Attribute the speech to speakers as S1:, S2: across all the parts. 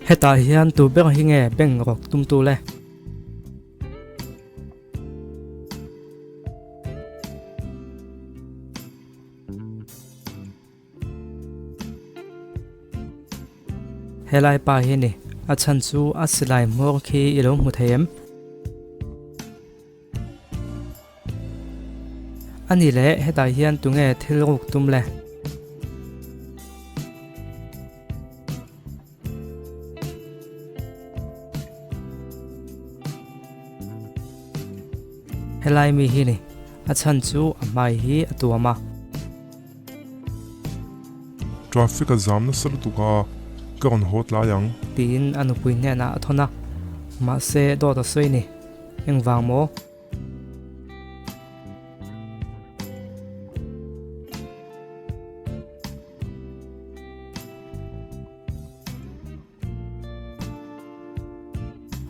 S1: Hetah hian tu ber hi nge bank rawk tumtu le? Helai pa hi ni, a chhan chu a silai hmawr khi i lo hmu thei em? A ni le, hetah hian tunge thil ruk tum le? Helai mi hi ni, a chhan chu a hmai hi a tuam a.
S2: Traffic a zam nasa lutuk a, ka rawn haw tlai ang.
S1: Tiin a nupui hnenah a thawn a, mahse dawt a sawi ni. Engvang maw?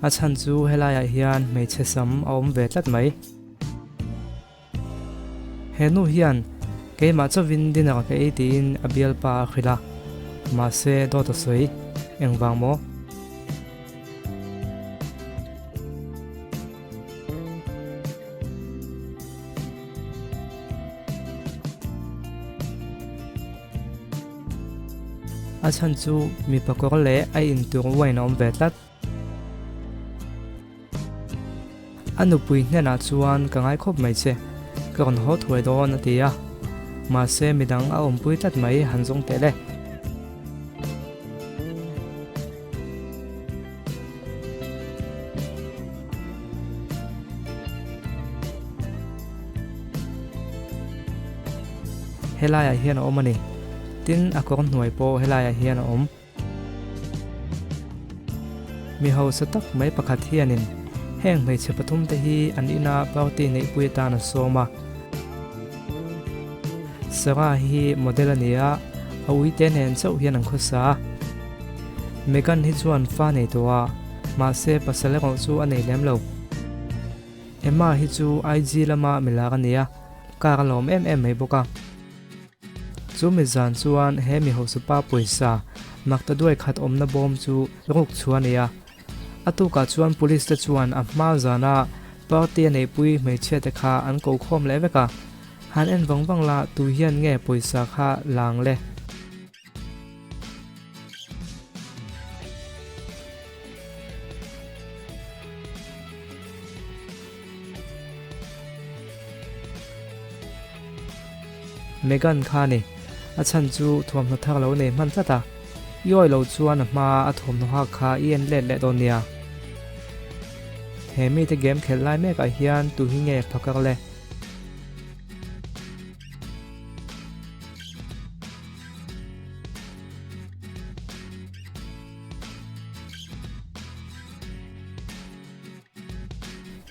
S1: A chhan chu helaiah hian hmeichhe sam a awm ve tlat mai. He nu hian keimah chauhin dinner ka ei tiin a bialpa a hrilh a, mahse dawt a sawi. Engvang maw? A chhan chu mipa kawr leh a intur wine a awm ve tlat. A nupui hnenah chuan ka ngai khawp mai che, ka rawn haw thuai dawn a ti a. Mahse midang a awmpui tlat mai han zawng teh le. Helaiah hian a awm a ni. Tin, a kawr hnuai pawh helaiah hian a awm. Mi hausa tak mai pakhat hianin heng hmeichhe pathumte hi an ina party neihpui atan a sawm a. Sarah hi model a ni a, a uite nen chauh hian an khawsa a. Megan hi chuan fa nei tawh a, mahse pasal erawh chu a nei lem lo. Emma hi chu IG lama milar a ni a, car a lawm em em mai bawk a. Chu mi zan chuan he mi hausa-pa pawisa makta duai khat awmna bawm chu ruk chhuah a ni a. A tukah chuan police te chuan a hma zana party a neihpui hmeichhia te kha an ko khawm leh vek a, han en vang vang la tu hian nge pawisa kha lang le? Megan kha ni, a chhan chu thuamhnaw thar lo nei hman tlat a, i awi lo chuan a hma a thuamhnaw hak kha i en let leh dawn nia. He mite game khelh lai mekah hian tu hi nge phakar le?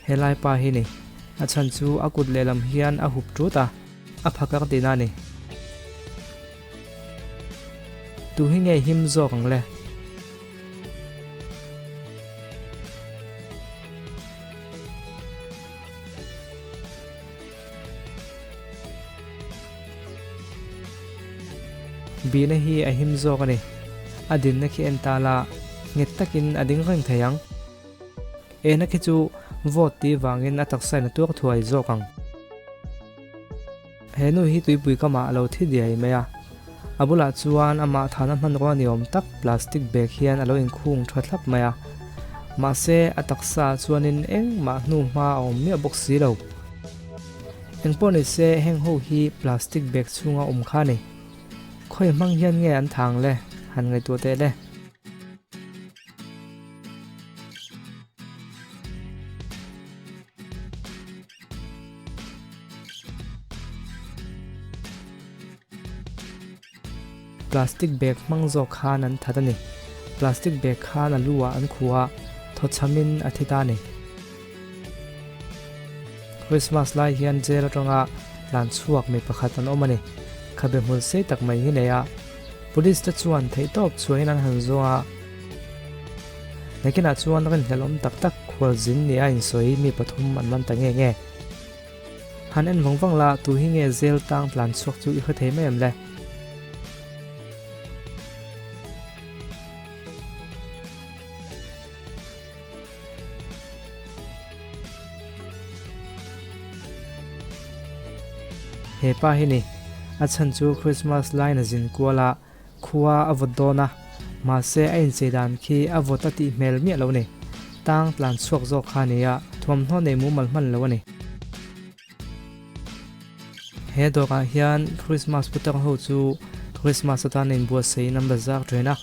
S1: Helai pa hi ni, a chhan chu a kut lehlam hian a hup tut a, a phakar tihna a ni. Tu hi nge him zawk ang le? Bihna hi a him zawk a ni. A dinna khi en ta la, nghet takin a ding reng thei ang. Ena khi chu vote tih vangin a taksa in a tuar thuai zawk ang. He nu hi tuipui kamah a lo thi diai mai a. A bulah chuan amah thana hmanrua ni awm tak plastic bag hian a lo inkhung tha thlap mai a. Mahse, a taksa ah chuanin engmah hnu hma a awm miah bawk si lo. Engpawh ni se, heng ho hi plastic bag chhunga awm kha a ni. Khawi hmang hian nge an thang le? Han ngaihtuah teh le. Plastic bag hmang zawk khan an that a ni. Plastic bag khan a lu ah an khuh a, thawchhamin a thi ta a ni. Christmas lai hian jail atanga tlan chhuak mi pakhat an awm a ni. Khabe hmul sei tak mai hi nei a, police te chuan theihtawp chhuahin an han zawng a. Nakinah chuan rinhlelawm tak tak khualzin nia insawi mi pathum an man ta nge nge. Han en vang vang la, tu hi nge zel tang tlan chhuak chu i hre thei mai em le? He pa hi ni. A chhan chu Christmas laiin a zin kual a, khua a vawt dawn a, mahse a inchei dan khi a vawt a tih hmel miah lo ni. Tang tlan chhuak zawk kha a ni a, thuamhnaw nei mumal hman lo a ni. He dawrah hian Christmas putar ho chu Christmas atan a inbuatsaih in an bazar thin a.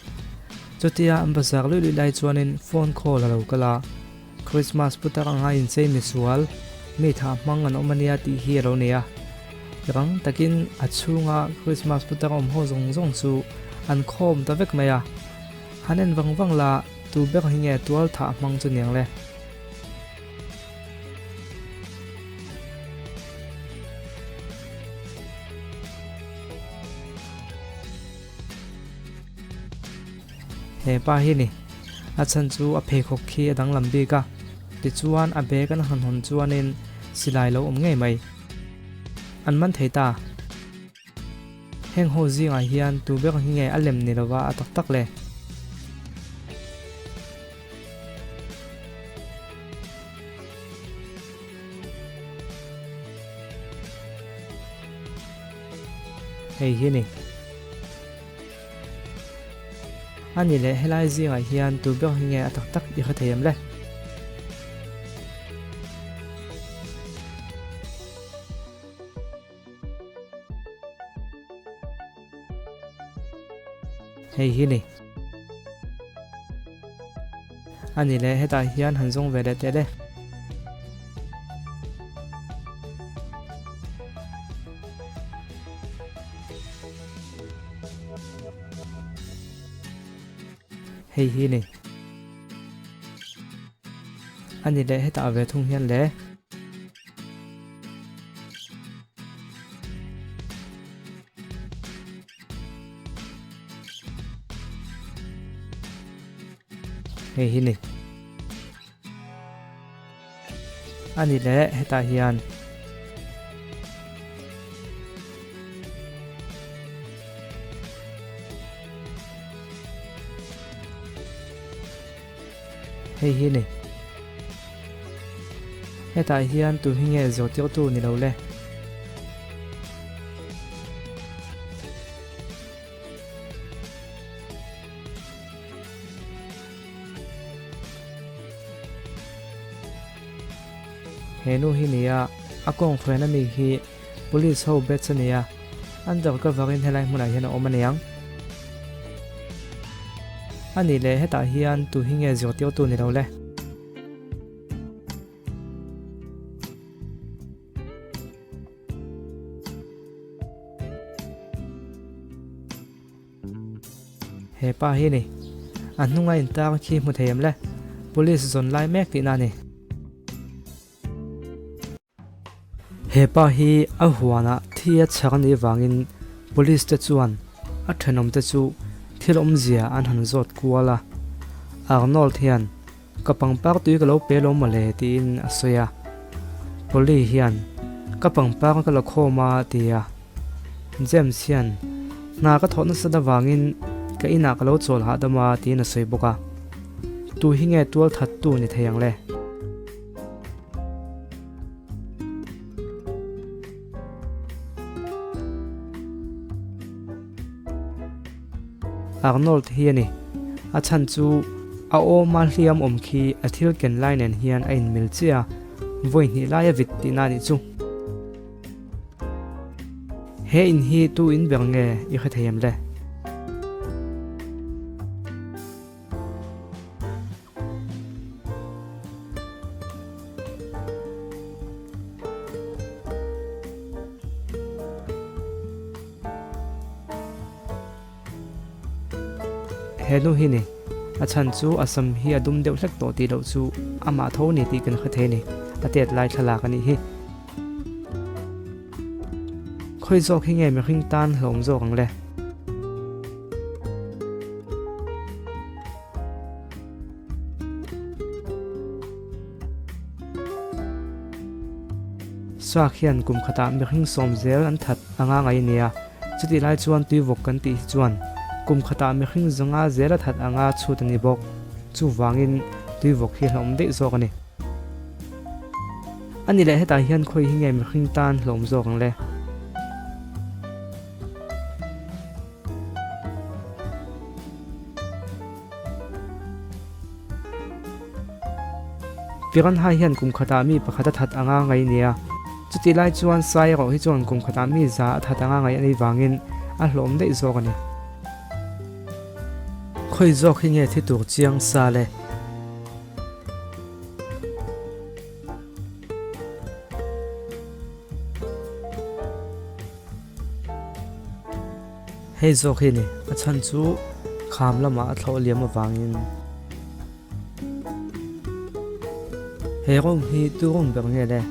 S1: Chutia an bazar luih luih lai chuanin phone call a lo kal a. Christmas putar anga inchei misual, mi thah hmang an awm ania tih hi a lo nei a. Rang takin a chhunga Christmas putar awm ho zawng zawng chu an khawm ta vek mai a. Han en vang vang la, tu ber hi nge tual thah hmang chu niang le? He pa hi ni. A chhan chu a pheikhawk khi a danglam bik a, tichuan a bag an han hawn chuanin silai lo awm ngei mai. An man thei ta. Heng ho zingah hian tu ber hi nge a lem ni lova a tak tak le? Hei hi ni. A ni leh helai zingah hian tu ber hi nge a tak tak i hre thei em le? Hei hi ni. A ni leh hetah hian han zawng ve leh teh le. Hei hi ni. A ni leh hetah ve thung hian le. Hei hi ni. A ni leh hetah hian. Hei hi ni. Hetah hian tu hi nge zawhtirtu ni lo le? He nu hi nia, a kawng hruaina mi hi Police ho batch a nia, undercover in helai hmunah hian a awm a niang. A nih leh hetah hian tu hi nge zirtirtu ni lo le? He pa hi ni. A hnunga intar khi hmu thei em le? Police zawn lai mek tihna a ni. He pa hi a huanah thi a chhar anih vangin Police te chuan a thenawm te chu thil awmzia an han zawt kual a. Arnold hian Ka pangpar tui ka lo pe lo mawle tiin a sawi a. Polly hian Ka pangpar ka la khawm a ti a. James hian Hna ka thawh nasat avangin ka inah ka lo chawl hahdam a tiin a sawi bawk a. Tu hi nge tual thattu ni thei ang le? Arnold hi a ni. A chhan chu a awma hliam awm khi a thil ken lai nen hian a inmil chiah a, vawi hnih lai a vit tihna a nih chu. He in hi tu in ber nge i hre thei em le? He nu hi ni, a chhan chu a sam hi a dum deuh hlek tawh tih loh chu amah tho a ni tih kan hre thei a ni, a tet lai thlalak a nih hi. Khawi zawk hi nge mihring tan hlawm zawk ang le? Suak hian kum khatah mihring sawm zel an that anga ngai a nia, chutih lai chuan tuivawk kan tih hi chuan kum khatah mihring zanga zel a that anga chhut a ni bawk. Chuvangin tuivawk hi hlawm daih zawk a ni. A ni leh hetah hian khawi hi nge mihring tan hlawm zawk ang le? Piranha hian kum khatah mi pakhat a that anga ngaih nia. Chutih lai chuan Sai erawh hi chuan kum khatah mi za a that anga ngaih a nih vangin a hlawm daih zawk a ni. Khawi zawk hi nge thi tur chiang sa le? Hei zawk hi ni, a chhan chu kham lamah a thlawh liam avangin. He room hi tu room ber nge le?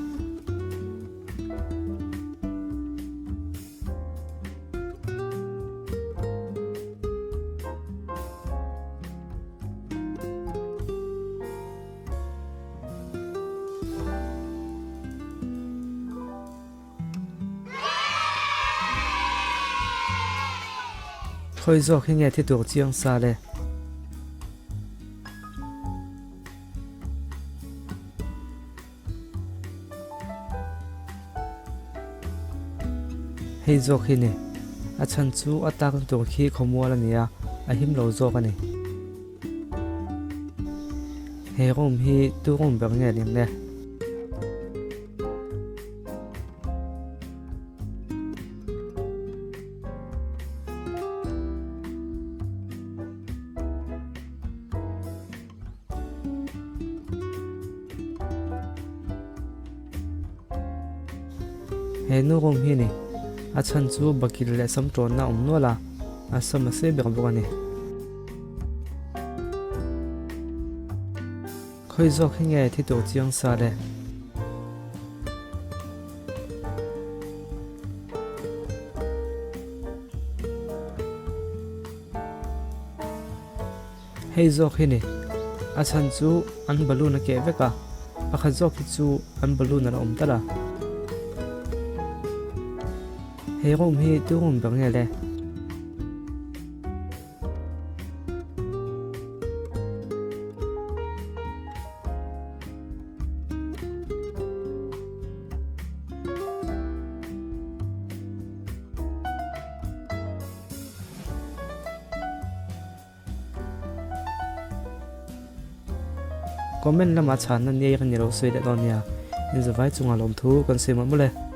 S1: Khawi zawk hi nge thi tur chiang sa le? Hei zawk hi ni. A chhan chu a tak tur khi khawmual a ni a, a him lo zawk a ni. He room hi tu room ber nge ning le? He nu room hi a ni. A chhan chu bakil leh sam tawnna a awm nual a, a sam a sei ber bawk a ni. Khawi zawk hi nge thi tur chiang sa le? Hei zawk hi ni. A chhan chu an balloon a keh vek a, pakhat zawk hi chu an balloon a la awm tal a. He room hi tu room ber nge le? Comment lamah chhanna nia ka ni lo sawi leh dawn nia. Inzavai chungah lawmthu kan sawi mawlh mawlh e.